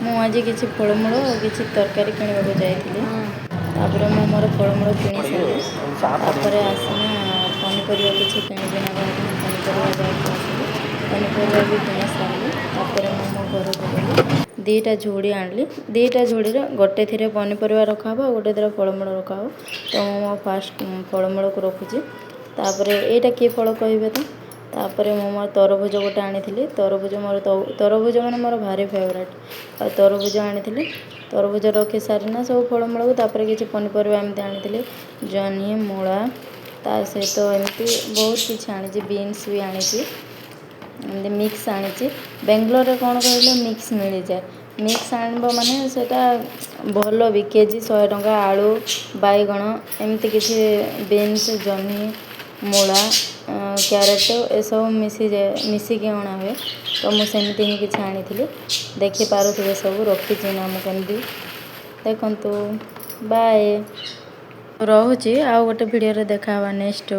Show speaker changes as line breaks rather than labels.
ମୁଁ ଆଜି କିଛି ଫଳମୂଳ ଆଉ କିଛି ତରକାରୀ କିଣିବାକୁ ଯାଇଥିଲି। ତାପରେ ମୁଁ ମୋର ଫଳମୂଳ କିଣି ସାରିଲି। ତାପରେ ଆସିନା ପନିପରିବା କିଛି କିଣିବି ନା କହିକି ମୁଁ ପନିପରିବା ଯାଇକି ଆସିଲି। ପନିପରିବା ବି କିଣି ସାରିଲି। ତାପରେ ମୁଁ ମୋ ଘରକୁ ଗଲି। 2ଟା ଝୁଡ଼ି ଆଣିଲି। 2ଟା ଝୁଡ଼ିରେ ଗୋଟେ ଥିରେ ପନିପରିବା ରଖାହେବ ଆଉ ଗୋଟେ ଥିରେ ଫଳମୂଳ ରଖାହେବ। ତ ମୁଁ ମୋ ଫାଷ୍ଟ ଫଳମୂଳକୁ ରଖୁଛି। ତାପରେ ଏଇଟା କି ଫଳ କହିବେ ତ? ତାପରେ ମୁଁ ମୋର ତରଭୁଜ ଗୋଟେ ଆଣିଥିଲି। ତରଭୁଜ ମୋର, ତରଭୁଜ ମାନେ ମୋର ଭାରି ଫେଭରାଇଟ୍। ଆଉ ତରଭୁଜ ଆଣିଥିଲି। ତରଭୁଜ ରଖି ସାରିନା ସବୁ ଫଳମୂଳକୁ, ତାପରେ କିଛି ପନିପରିବା ଏମିତି ଆଣିଥିଲି, ଜହ୍ନି, ମୂଳା, ତା ସହିତ ଏମିତି ବହୁତ କିଛି ଆଣିଛି। ବିନ୍ସ ବି ଆଣିଛି। ଏମିତି ମିକ୍ସ ଆଣିଛି। ବେଙ୍ଗଲୋରରେ କ'ଣ କହିଲେ, ମିକ୍ସ ମିଳିଯାଏ। ମିକ୍ସ ଆଣିବ ମାନେ ସେଇଟା ଭଲ ବି। କେଜି 100 ଟଙ୍କା। ଆଳୁ, ବାଇଗଣ, ଏମିତି କିଛି ବିନ୍ସ, ଜହ୍ନି, ମୂଳା, କ୍ୟାରେଟ୍, ଏସବୁ ମିଶିଯାଏ, ମିଶିକି ଅଣା ହୁଏ। ତ ମୁଁ ସେମିତି ହିଁ କିଛି ଆଣିଥିଲି। ଦେଖିପାରୁଥିବେ, ସବୁ ରଖିଛି ନା ମୁଁ କେମିତି। ଦେଖନ୍ତୁ। ବାଏ, ରହୁଛି। ଆଉ ଗୋଟେ ଭିଡ଼ିଓରେ ଦେଖା ହେବା ନେକ୍ସଟ।